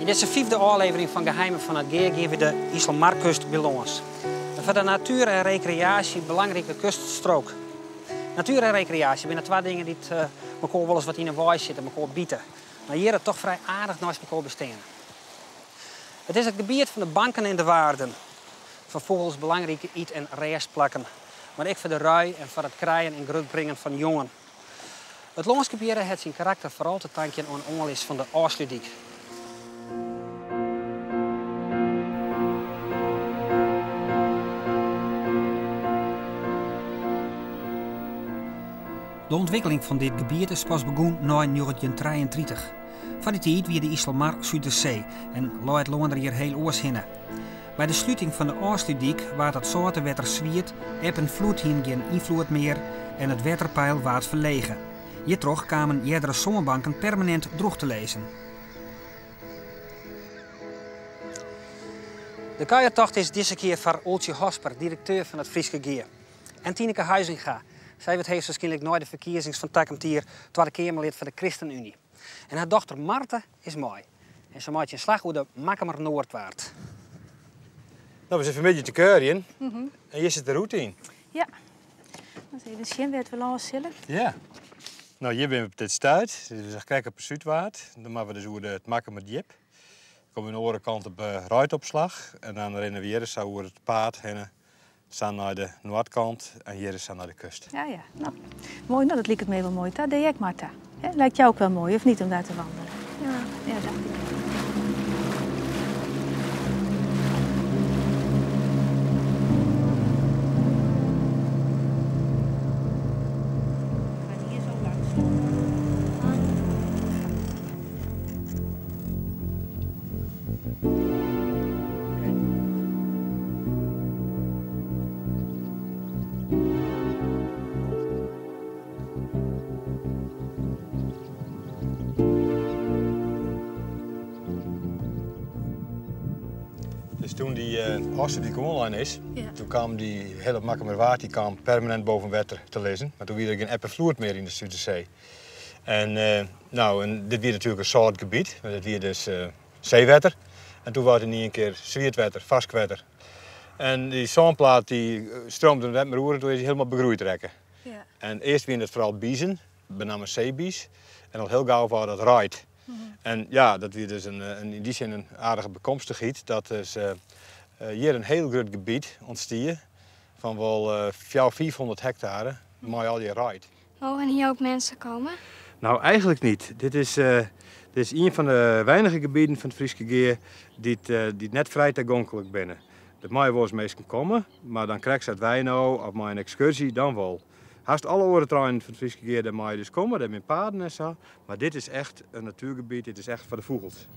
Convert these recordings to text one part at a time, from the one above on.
Yn dizze fyfde ôflevering fan Geheimen fan it Gea gean we de Iselmarkust bylâns. In foar de natuer en rekreaasje belangrike kuststrook. Natuer en rekreaasje binne twa dingen dy't mekoar wolris wat yn 'e wei sitte, mekoar bite, mar hjirre toch frij aardich neist mekoar besteane. It is it gebiet fan de banken en de waarden, foar fûgels belangrike yt en rêstplakken, mar ek foar de rui en foar it krijen en grutbringen fan jongen. It lânskip hjirre hat syn karakter foaral te tankjen oan oanlis fan de Ofslútdyk. De ûntwikkeling fan dit gebiet is pas begûn nei njoggentjintrijeentritich. Foar dy tiid wie de Iselmar Sudersee en lei it lân der hjir heel oars hinne. By de sluting fan de Ofslútdyk waard it sâlte wetter swiet, eb en floed hiene gjin ynfloed mear en it wetterpeil waard ferlege. Hjirtroch kamen eardere sânbanken permanint drûch te lizzen. De kuiertocht is dizze kear foar Oeltsje Hosper, direkteur fan it Fryske Gea. En Tineke Huizinga. Sy wurdt heechstwaarskynlik nei de ferkiezings fan takom jier Twadde Keamerlid foar de Christenunie. En har dochter Marte is mei. En se meitsje in slach oer de Makkumer Noardwaard. No, we sitte fanmiddei te kuierjen en hjir sit de rûte yn. Ja. Moat even sjen wêr't we lâns sille. Ja. No, hjir binne we op dit stuit. Dit is krekt op de Súdwaard. Dan moatte we dus oer it Makkumer Djip. Dan komme we oan de oare kant op de Reidopslach en dan rinne we hjir sa oer it paad hinne, sa nei de noardkant en hjir sa nei de kust. Ja, ja. No, moai. No, dat liket my wol moai ta. Dy ek, Marta? Hè? Lijkt jou ook wel mooi, of niet, om daar te wandelen? Ja. Ja, dacht ik. Hier zo langs. Dus toen die Ofslútdyk oanlein is, toen kaam dy hiele Makkumerwaard dy kaam permanint boven wetter te lizzen. Mar toen wie der gjin eb en floed mear yn de Sudersee. En no, en dit wie natuerlik in sâlt gebiet, want it wie dus seewetter. En toen waard yn ien kear swiet wetter, farsk wetter. En dy sânplaat dy stroomde der net mear oer en toen is hy hielendal begroeid rekke. Ja. En earst wiene it foaral bizen, benammen seebies. En al hiel gau waard dat reid. En ja, dat wie dus in, yn dy sin in aardige bykomstichheid dat dus hjir in hiel grut gebiet ûntstie fan wol fjouwer, 500 hektare mei allegear reid. Mogen hier ook mensen komen? Nou, eigenlijk niet. Dit is, dit is ien fan de weinige gebieden fan it Fryske Gea dy't net frij tagonklik binne. Der meie wolris minsken komme, mar dan krekt sa't wy no, of mei in ekskurzje, dan wol. Hast alle oare terreinen fan it Fryske Gea, dêr meie je dus komme, dêr binne paden en sa. Mar dit is echt in natuergebiet, dit is echt foar de fûgels.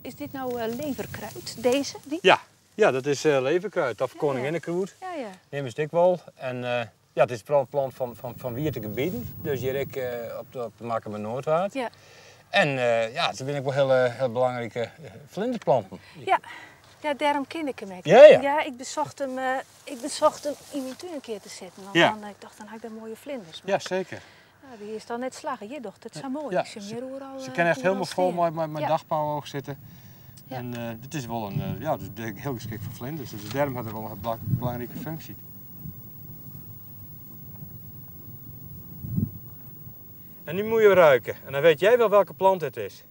Is dit nou leverkruid, deze? Die? Ja, ja, dat is leverkruid of koninginnekrûd. Ja, ja. Neame se it ek wol. En ja, it is foaral in plant fan wiete gebieten. Dus hjir ek op de Makkumer Noardwaard. Ja. En ja, se binne ek wol hiele belangrike flinterplanten. Ja, ja, dêrom ken ik him ek. Ja, ja. Ja, ik besocht him, ik besocht him yn myn tún in kear te setten. Want Ja. dan, ik tocht, dan ha ik wer moaie flinters. Ja, seker. Nou, dy is dan net slagge. Hjir docht it sa moai. Ja, Ik sjoch him hjir oeral, se kinne echt oeral hielendal fol stean. mei Ja. dagpauwoog sitte. Ja. En dit is wol in, ja, dit is hiel geskikt foar flinters. Dus dêrom hat er wol in belangrike funksje. En nu moet je ruiken. En dan weet jij wel welke plant het is.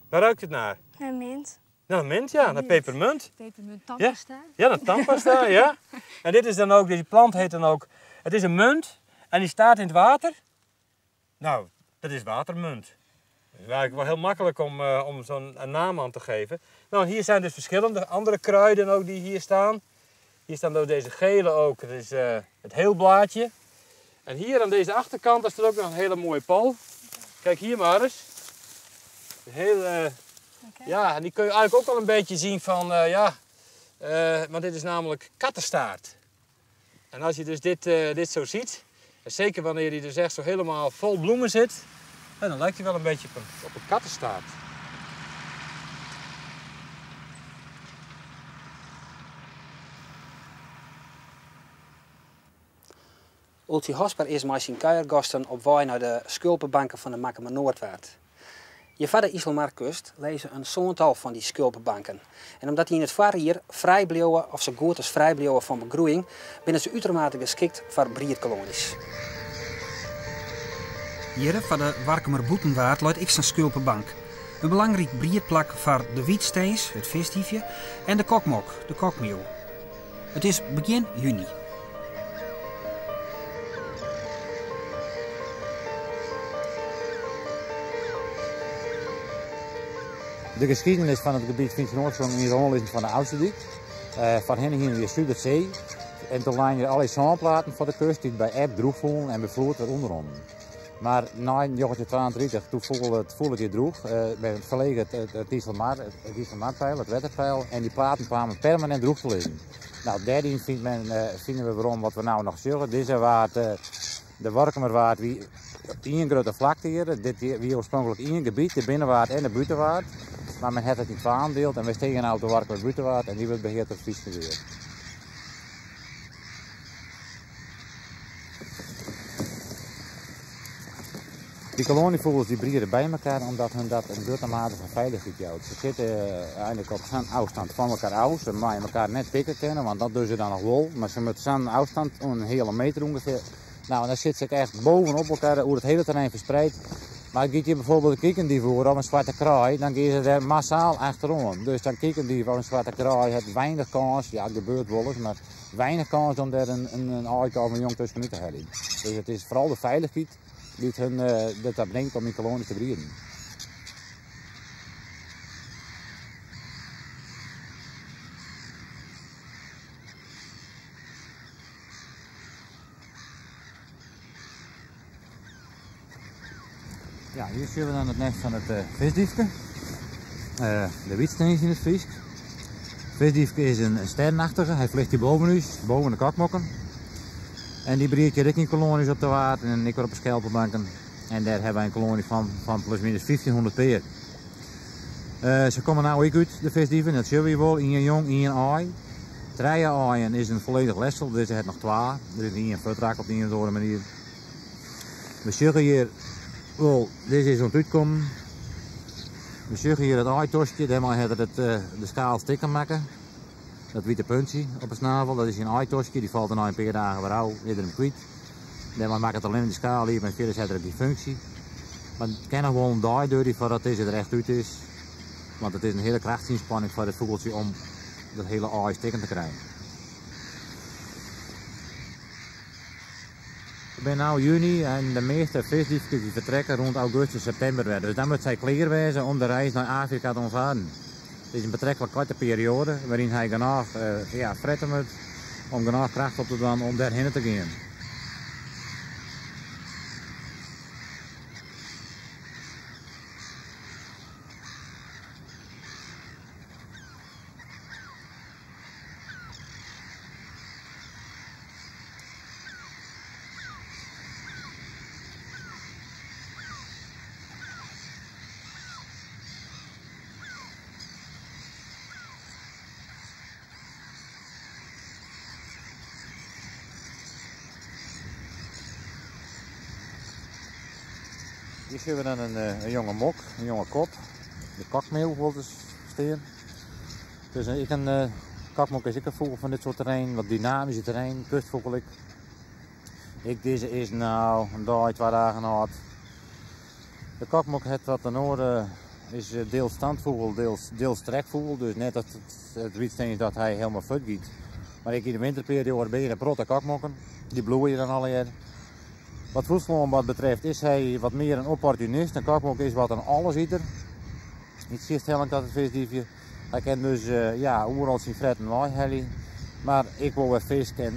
Waar ruikt het naar? Naar mint. Naar mint, ja. Naar Mint. pepermunt. Pepermunt tandpasta. Ja, ja, naar tandpasta, ja. En dit is dan ook, deze plant heet dan ook, het is een munt en die staat in het water. Nou, dat is watermunt. Het is eigenlijk wel heel makkelijk om zo'n naam aan te geven. Nou, hier zijn dus verschillende andere kruiden ook die hier staan. Hier staan ook deze gele ook, dat is het heelblaadje. En hier aan deze achterkant, daar staat ook nog een hele mooie pal. Kijk hier maar eens. Een hele, Oké. ja, en die kun je eigenlijk ook al een beetje zien van, ja, want dit is namelijk kattenstaart. En als je dus dit zo ziet, en zeker wanneer die dus echt zo helemaal vol bloemen zit, dan lijkt hij wel een beetje op een kattenstaart. Oeltsje Hosper is mei syn kuiergasten op wei nei de skulpebanken fan de Makkumer Noardwaard. Hjir foar de Iselmarkust lizze in sântal fan dy skulpebanken. En omdat dy yn it foarjier frij bliuwe of sa goed as frij bliuwe fan begroeiïng, binne se utermate geskikt foar briedkoloanjes. Hjir foar de Warkumer Bûtenwaard leit ek sa'n skulpebank. In belangryk briedplak foar de wytstins, it fisdiefje, en de kokmok, de kokmiuw. It is begjin juny. De geschiedenis van het gebied vindt zijn oorsprong in het oanlizzen fan de Ofslútdyk. Foarhinne hiene we Sudersee en toen leine der allegear sânplaten foar de kust dy't by eb drûch foelen en by floed wer ûnderrûnen. Mar nei 1932 toen foel it, foel it hjir drûch. Men ferlege it, it, it Iselmar, it Iselmarpeil, it wetterpeil en dy platen kwamen permanint drûch te lizzen. Nou, dêryn fynt men, fine we werom wat we no noch sjogge. Dizze waard, de Workumerwaard wie ien grutte flakte hjir. Dit wie oarspronklik ien gebiet, de binnenwaard en de butenwaard. Mar men hat it yn twaen dield en wy stean no op de Workumer butenwaard en dy wurdt beheard troch Fryske Gea. Dy koloanyfûgels dy briede by mekaar omdat hun dat in grutte mate fan feilichheid jout. Se sitte eigenlik op sa'n ôfstân fan elkoar ôf. Se meie elkoar net pikke kinne, want dat dogge se dan noch wol. Mar se moatte sa'n ôfstân, in heale meter ûngefear. Nou, en dan sitte se ek echt bovenop elkoar oer it hiele terrein ferspreid. Mar giet hjir bijvoorbeeld in kikendief oer of in swarte kraai, dan gean se der massaal achteroan. Dus dan kikendief of in swarte kraai hat weinich kâns, ja, it gebeurt wolris, mar weinich kâns om dêr in aaike of in jong tuskenút te heljen. Dus it is foaral de feilichheid dy't hun derta bringt om yn koloanjes te brieden. Ja, hier zien we dan het nest van het visdiefke. De wytstins yn it Frysk. Visdiefke is in sternachtige, hy flecht hier boven ús, boven de kokmokken. En dy briedt hjir ek yn koloanjes op de waard en ek wer op de skelpebanken. En dêr hawwe wy in koloanje fan plus minus 1500 pear. Se komme no ek út, de visdieven, dat sjogge we wol. Ien jong, ien aai. Trije aaien is in folledich lechsel, dizze hat noch twa. Der is ien fuortrekke op de ien of oare manier. We sjogge hjir wol, dizze is oan it útkommen. We sjogge hjir it aaitoskje, dêrmei hat er de skaal stikken makke. Dat wite puntsje op 'e snavel, dat is syn aaitoskje, dy falt der nei in pear dagen wer ôf, is er him kwyt. Dêrmei makket er allinnich de skaal iepen en fierders hat er ek gjin funksje. Mar it kin noch wol in dei duorje foardat dizze der echt út is, want it is in hiele krachtsinspanning foar it fûgeltsje om dat hiele aai stikken te krijen. We binne no juny en de measte fisdiefkes dy fertrekke rûn augustus, septimber wer. Dus dan moat sy klear wêze om de reis nei Afrika te oanfarren. It is in betreklik koarte perioade wêryn hy genôch ja, frette moat om genôch kracht op te dwaan om dêrhinne te gean. Hjir sjogge we dan in jonge mok, in jonge kop. De kokmeeuw wol dus stean. Dus ek in kokmok is ek in fûgel fan dit soart terrein, wat dynamyske terrein, kustfûgel ek. Ek dizze is nou in dei, 2 dagen âld. De kokmok hat wat in oare, is deels standfûgel, deels trekfûgel. Dus net dat it wytstins is dat hy helemaal fuort giet. Mar ek yn de winterperioade binne der in protte kokmokken. Dy bloeie dan allegear. Wat voedseloanbod betreft is hy wat mear in opportunist. In kokmok is wat in alleseter. Yn tsjinstelling ta it visdiefje. Hy kin dus ja, oeral syn fretten weihelje. Mar ek wol wer fisk en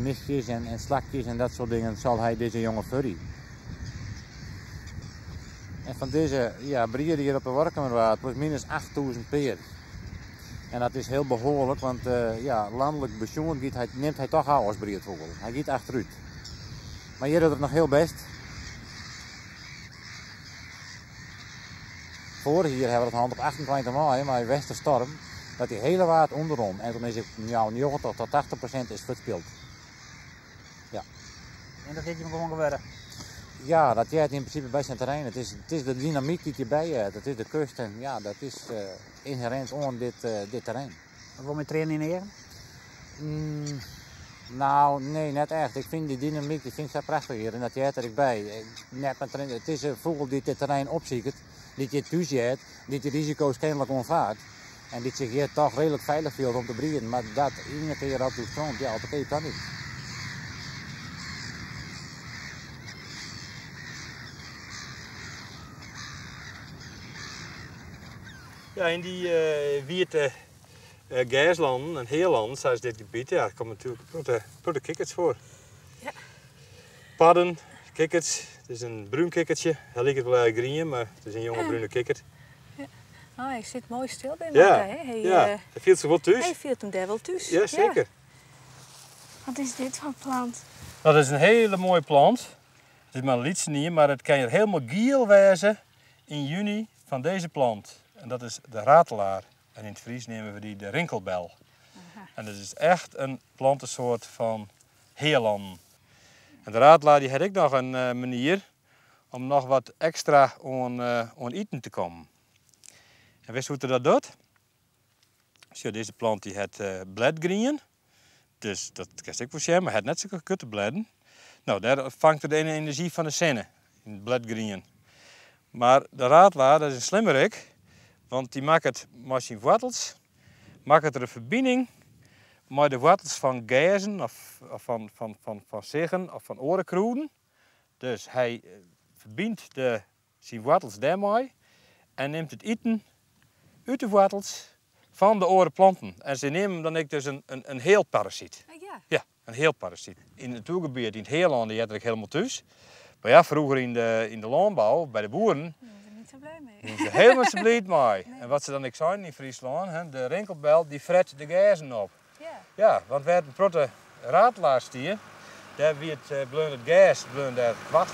michjes en slakjes en dat soart dingen sal hy dizze jonge furry. En fan dizze, ja, briede hjir op de Workumerwaard plus minus 8000 pear. En dat is hiel behoarlik, want ja, lanlik besjoen giet hy, nimt hy toch ôf as briedfûgel. Hy giet achterút. Mar hjir docht er it noch hiel bêst. Foarich jier hawwe we dat hân op 28 maaie mei westerstorm, dat dy hiele waard ûnderrûn en toen is it nou 90 tot 80% is fuortspield. Ja. En dat is jim gewoan gewurde? Ja, dat heart yn prinsipe by sa'n terrein. It is, it is de dynamyk dy't hjirby heart. It is de kust en ja, dat is ynherint oan dit, dit terrein. Wol mei triennen yn de eagen? Mm, nou, nee, net echt. Ik fyn dy dynamyk dy fyn ik sa prachtich hjir en dat heart der ek by. Net met triennen. It is in fûgel dy't dit terrein opsiket, dy't hjir thús heart, dy't dy risiko's kenlik oanfaardt en dy't sich hjir toch reedlik feilich fielt om te brieden. Mar dat ien kear as it oerstreamt, ja, op 'e keap dan niet. Ja, yn dy wiete gerslannen en healannen, sa is dit gebiet, ja, der komme natuerlik in protte, protte kikkerts foar. Ja. Padden, kikkerts, it is in brún kikkertsje. Hy liket wol erch grien, mar it is in jonge brune kikkert. Ja. Oh, hy sit moai stil by Ja, Marta, hè? Hy, ja. Hy fielt sich wol thús. Hy fielt him dêr wol thús. Ja, seker. Wat is dit foar plant? Dat is in hiele moaie plant. It is mar in lytse ien, mar it kin hjir hielendal giel wêze yn juny fan dizze plant. En dat is de ratelaar. En yn it Frysk neame we dy de rinkelbel. En dat is echt in plantesoart fan healannen. En de ratelaar dy hat ek noch in manier om noch wat ekstra oan, oan iten te kommen. En witst hoe't er dat docht? Sjoch, dizze plant dy hat blêdgrien. Dus dat kinst ek wol sjen, mar hy hat net sokke grutte blêden. No, dêr fangt er de enerzjy fan de sinne, yn it blêdgrien. Mar de ratelaar, dat is in slimmerik, want dy makket mei syn woartels makket er in ferbining mei de woartels fan gerzen of fan, fan, fan, fan siggen of fan oare krûden. Dus hy ferbynt de, syn woartels dêrmei en nimt it iten út de woartels fan de oare planten. En se neame him dan ek dus in, in, in healparasyt. Ah, ja. Ja, in healparasyt. Yn it natoergebiet, yn it healân, dy heart er ek hielendal thús. Mar ja, froeger yn de, yn de lânbou, by de boeren, Dêr binne se net sa blij mei. wiene se hielendal sa bliid mei. En wat se dan ek seinen yn Fryslân, hè, de rinkelbel dy fret de gerzen op. Ja. Ja, want wêr't in protte ratelaar stie, dêr wie it, bleaun it gers bleaun dêr koart.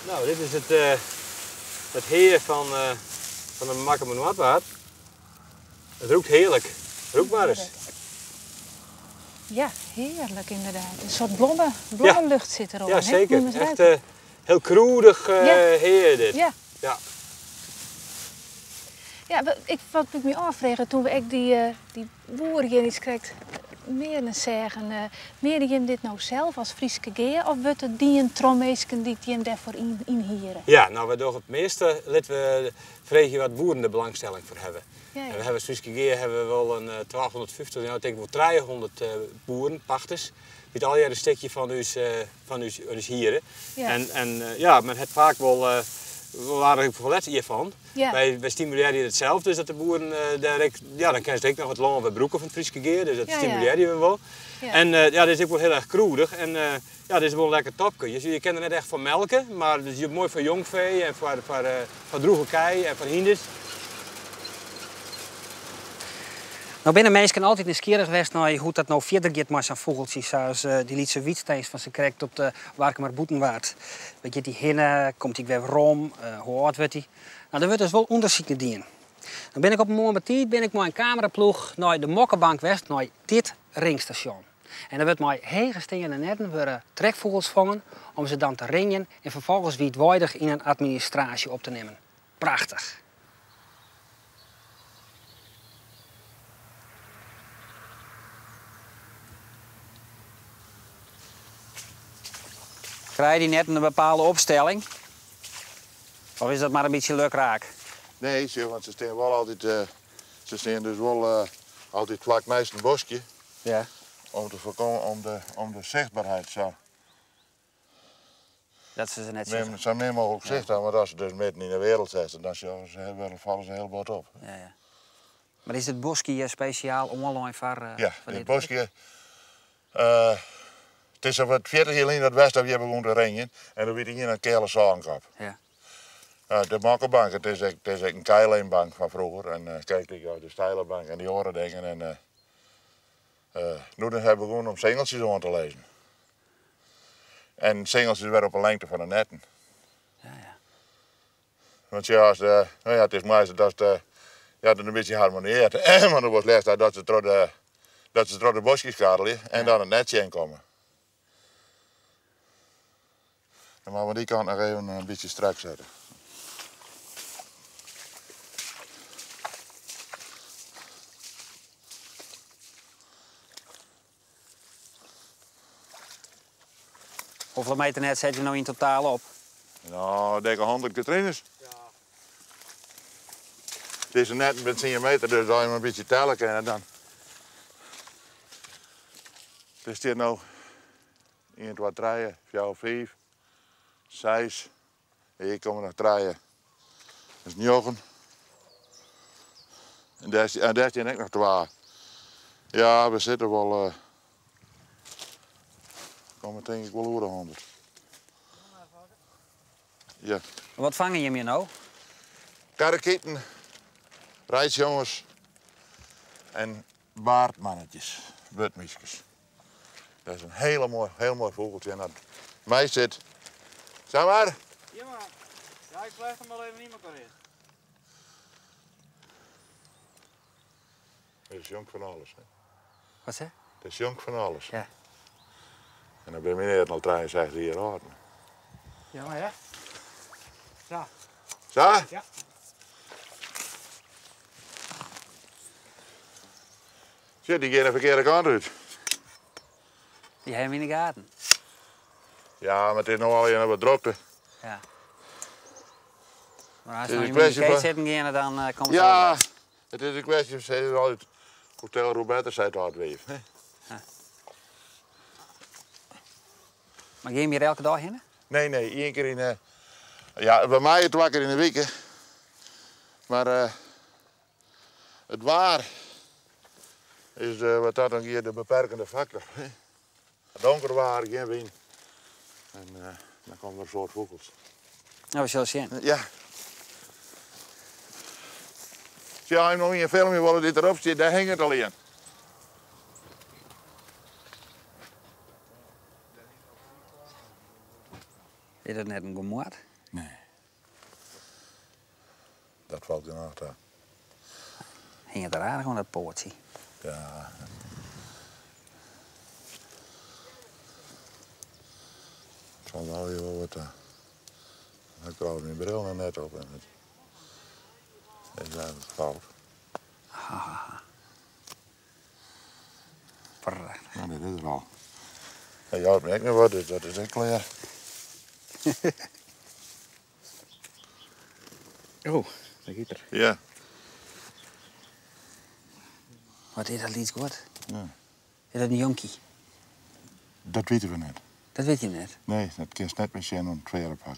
No, dit is it, it hea fan, fan de Makkumer Noardwaard. It rûkt hearlik. Rûk mar ris. Ja, hearlik ynderdaad. In soart blomme, blommelucht sit deroan. Ja, seker. Echt hiel krûdich hea dit. Ja. Ja. Ja, ik, wat ik my ôffrege toen we ek dy, dy boer hjir iets krekt mealen seagen. Meale jim dit no sels as Fryske Gea of wurdt it dien troch minsken dy't jim dêrfoar ynhiere? Ja, no wy dogge it measte, litte we freegje wat boeren der belangstelling foar hawwe. Ja, ja. En we hawwe as Fryske Gea hawwe we wol in 1250, no ik tink wol 300 boeren, pachters, dy't allegear in stikje fan ús, fan ús, ús hiere. Ja. En, en ja, men hat faak wol, wol aardich ferlet hjirfan. Ja. Wy, wy stimulearje it sels, dus dat de boeren dêr ek, ja, dan kinne se ek noch it lân wer brûke fan it Fryske Gea, dus dat Ja, ja. stimulearje we wol. Ja. En ja, dit is ek wol hiel erch krûdich en ja, dit is wol in lekker topke. Je, je kinne der net echt fan melke, mar it is moai foar jongfee en foar, foar, foar drûge kij en foar hynders. No binne minsken altyd nijsgjirrich west nei hoe't dat no fierder giet mei sa'n fûgeltsje sa as dy lytse wytstins fan sakrekt op de Warkumer Bûtenwaard. Wêr giet dy hinne? Komt dy wer werom? Hoe âld wurdt dy? No, der wurdt dus wol ûndersyk nei dien. Dan bin ik op in moarn betiid bin ik mei in kameraploech nei de Mokkebank west, nei dit ringstasjon. En der wurdt mei hege steande netten wurde trekfûgels fongen om se dan te ringjen en ferfolgens wiidweidich yn in administraasje op te nimmen. Prachtich. Krije dy netten in bepaalde opstelling? Of is dat mar in bytsje lukraak? Nee, sjoch, want se stean wol altyd, se stean dus wol altyd flak neist in boskje. Ja. Om te foarkommen, om de, om de sichtberheid sa. Dat se se net sjogge. Sa min mooglik sicht ha, want as se dus midden yn de wereld sitte, dan sjogge se, falle se hiel bot op. Ja, ja. Mar is dit boskje hjir spesjaal oanlein foar, Ja, foar dit dit? boskje, it is sawat 40 jier lyn dat west dat we hjir begûn te ringjen en doe wie it ien in keale sânkop. Ja. De Mokkebank, it is ek, it is ek in keileembank fan froeger en kijk, de steile bank en dy oare dingen en doe ha we begûn om singeltsjes oan te lizzen. En singeltsjes wer op de lengte fan de netten. Ja, ja. Want ja, as, no ja, it is moai dat it, ja, dat it in bytsje harmonieart. Want dan wolst leafst dat se troch de, dat se troch de boskjes karrelje en dan it net tsjinkomme. Dan moatte we dy kant noch even in bytsje strak sette. Hoefolle meter net set je no yn totaal op? No, ik denk 100 Katrines. Ja. It is net met 10 meter, dus als je hem een beetje tellen kan, dan. Er stiet no 1, 2, 3, 4, 5, 6. Hjir komme noch trije. Dat is njoggen. En dêr, en dêr stean ek noch twa. Ja, we sitte wol. Uh, komme tink ik wol oer de 100. Ja. Wat fange jimme no? Karakiten, reitsjongers en baardmannetjes, wurdmyskes. Dat is in hele moai, heel moai fûgeltsje. En dat my sit. Sa mar. Ja, maar. Ja, ik flecht hem al even niet meer in. Het is jong van alles. Hè? Wat zeg? Het is jong van alles. Ja. En dan ben meneer al 63 jaar oud. Ja, maar ja. Zo. Zo? Ja. Shit, die gaan de verkeerde kant uit. Die hebben we in de gaten. Ja, maar het is nog al een wat drukte. Ja. Maar als Het we is in een de kwestie keet van- zitten gaan, dan komt het Ja, wel. het is een kwestie van zeggen altijd hotel Roberta zei het altijd weer. hè. Maar ga je hier elke dag heen? Nee, nee, één keer in de. Ja, bij mij het wakker in de week. hè. Maar het waar is wat dat dan hier de beperkende factor. hè. Donker waar, geen wind. En dan komen er een soort vogels. Nou, we zullen zien. Ja. Zie je nog in een filmpje waar dit erop zit, daar hangt het al in. Is dat net een gemoord? Nee. Dat valt in achter. Hing het er aardig aan dat poortje. Ja. Het valt wel weer wel wat. Ik heb trouwens mijn bril nog net op en het is eigenlijk fout. Prachtig. Nou, dit is er al. Ja, je houdt me ook nog wat, dus dat is ook klaar. Oh, daar gaat er. Ja. Wat is dat iets goed? Ja. Is dat een jonkie? Dat weten we net. Dat weet je net. Nee, dat kun je net met zien om het tweede pak.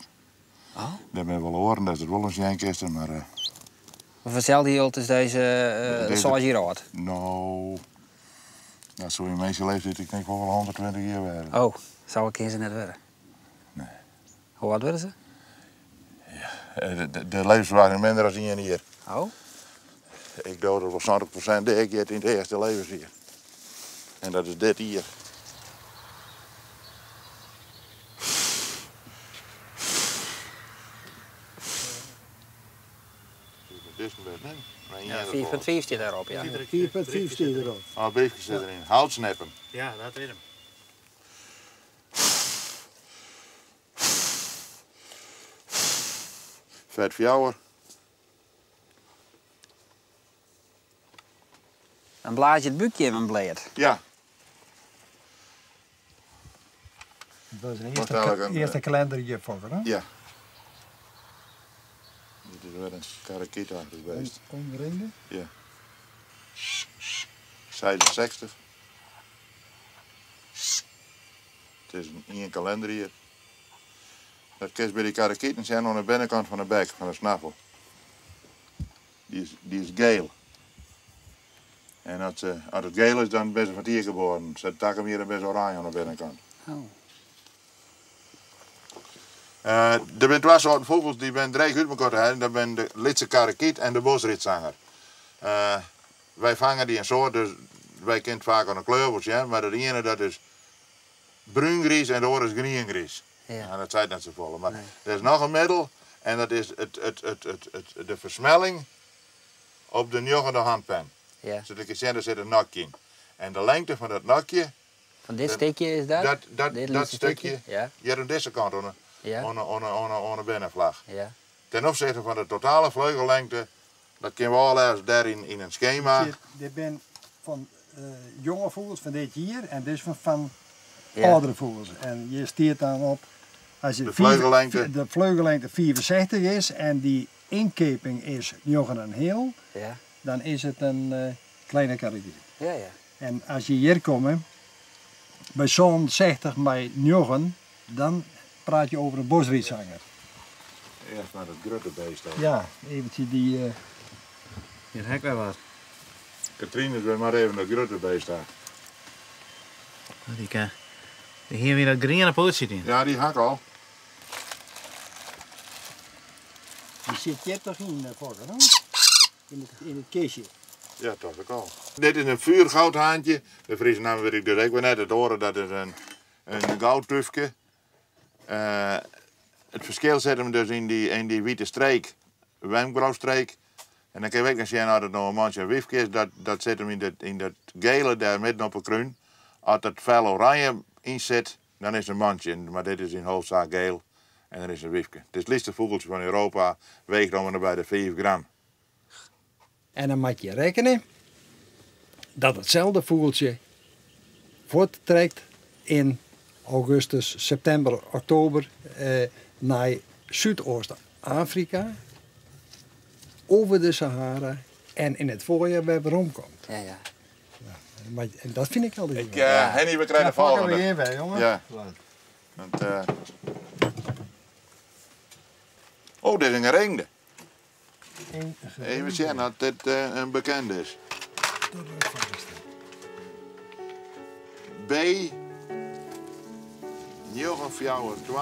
Oh? Daar ben we wel horen dat het wel een zijn maar Maar hetzelfde hield is deze, Deze- zoals hier oud. nou, nou, zo in mensen leeftijd, ik denk wel 120 jaar werden. Oh, zou ik ze net worden? Nee. Hoe oud worden ze? De levensverwachting minder dan één jaar. Oh? Ik doe dat wel 70% dik in het eerste levensjaar. En dat is dit hier. Dit is een bed, nee? Maar Ja, 4,5 staat daarop, ja. 4,5 staat erop. Oh, beefje zit erin. Houtsnippen. Ja, dat is hem. Vet fjouwer. Dan blaas je het buikje in een bleed. Ja. Dat was een Wordt eerste, eigenlijk een, eerste kalender voor, hè? Ja. Dit is weer een karakita geweest. Omringde. Ja. 66. Het is een één kalender hier. Dat kist bij die karakieten zijn aan de binnenkant van de bek, van de snaffel. Die is geel. En als het geel is, dan ben ze van het hier geboren. Ze takken hier best oranje aan de binnenkant. Oh. Er zijn twee soorten vogels die ben dreig uit elkaar te hebben. Dat zijn de Litse karakiet en de bosrietzanger. Wij vangen die een soort, dus wij kennen het vaak aan de kleur, ja, maar de ene dat is bruingries en de andere is greengries. Ja. Nou, dat zijn net zo volle. Maar Nee. er is nog een middel En dat is it, it, it, it, it, de fersmelling op de njoggende handpen. Ja. Sadat ik sjen, der sit in nokje yn. En de lengte fan dat nokje, Fan dit stikje is dat? dat, dat, Dit dat lytse stukje, Ja. hjir oan dizze kant, oan de, Ja. oan de, oan de, oan de, oan de binnenflach. Ja. Ten opzichte fan de totale vleugellengte, dat kinne we ôflêze dêr yn, yn in skema. Dit, dit ben fan eh, jonge fûgels fan dit jier en dit is fan Ja. âldere fûgels. En hjir stiet dan op, as je De vleugellengte. de vleugellengte 64 is en die inkeping is 9,5, Ja. dan is het een eh, kleine karrekiet. Ja, ja. En als je hier komt, bij zo'n 60 bij 9, dan praat je over een bosrietzanger. Eerst maar dat grutte beest. al. Ja, eventjes die. eh, Hier heb ik wel wat. Katrien is weer maar even dat grutte beest daar. Die, kan, die hier weer dat groene pootje in. Ja, die hak al. Die zit hier toch in, Fokker, hè? In het kistje. Ja, toch ook al. Dit is een vuurgoudhaantje. De Friese naam weet ik dus ook weer net. Het horen, dat is een goudtufke. Het verschil zit hem dus in die witte streek, wenkbrauwstreek. En dan kun je ook nog zien of het nou een mannetje of wiefje is. Dat zit hem in dat gele daar midden op de kruin. Als het fel oranje in zit, dan is het een mannetje. Maar dit is in hoofdzaak geel en dan is het een wiefje. Het is het liefste vogeltje van Europa, weegt om en bij de 5 gram. En dan moet je rekenen dat hetzelfde vogeltje voorttrekt in augustus, september, oktober naar Zuidoost-Afrika, over de Sahara en in het voorjaar weer rondkomt. Ja, ja. Maar, en dat vind ik altijd. Ik, Henny, we krijgen de volgende. weer bij, jongen. Ja. Want. Oh, dit is een geringde. Even zien dat dit een bekende is. B 9 4 2